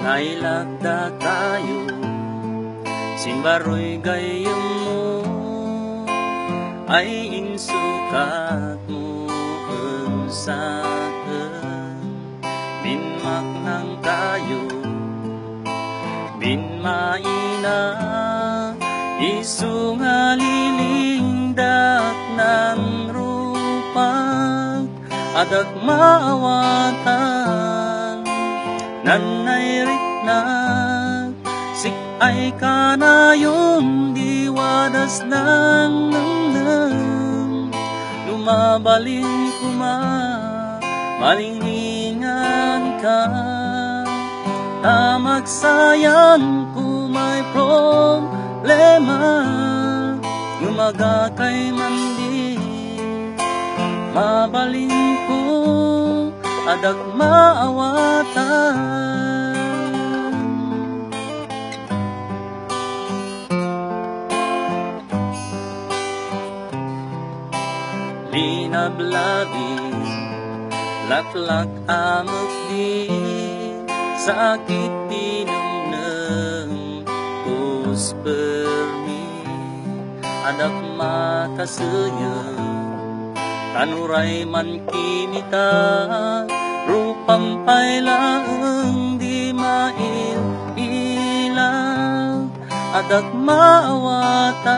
Ay lagda tayo, simbaroy gayam mo, ay insukat mo unsaken. Binmak nang tayo, binmaina, isu nga lilingdak ng rupag, adak maawatan, nanay ritnag, sik ay kanayon, diwadas ng nang lumabalin kuma, malinglingan ka, tamagsayan ko may problema, lumaga kay mandi, mabalin ko, adak maawatan. Linablabi, laklak amok di, sakit dinuneng kuspermi, adak makasayang, tanuray man kinita, rupang pailang di mailang, adak maawatan,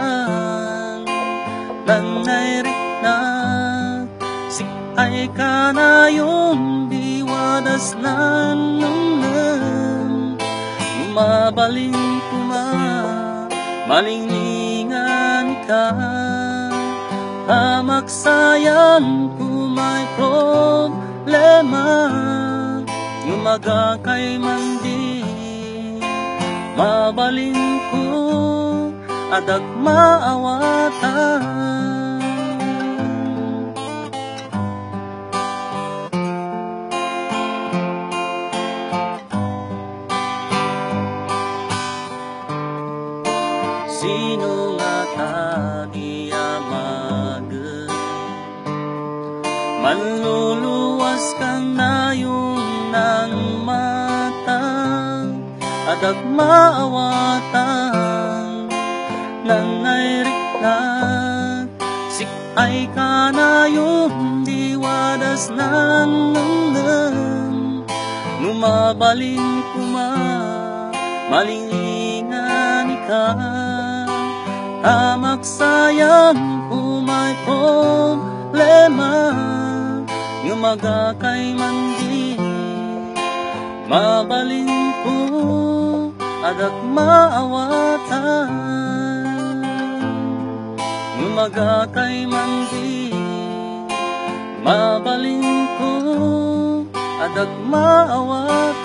nanay ritnag, sik ay kanayon, diwadas nan mabalin kuma, malinglingan ka, tamaksayan ko may problema, lumaga kay mandi, mabalin ko, adak maawatan. Sino nga tagiyamagan, manluluwas kang nayon ng matang, adak maawatan, nanay ritnag, sik ay kanayon, diwadas nan lumabalin kuma, malinglingan ka, tamaksayan ko may problema, lumaga kay mandi, mabalin ko, adak maawatan, lumaga kay mandi, mabalin ko, adak maawatan.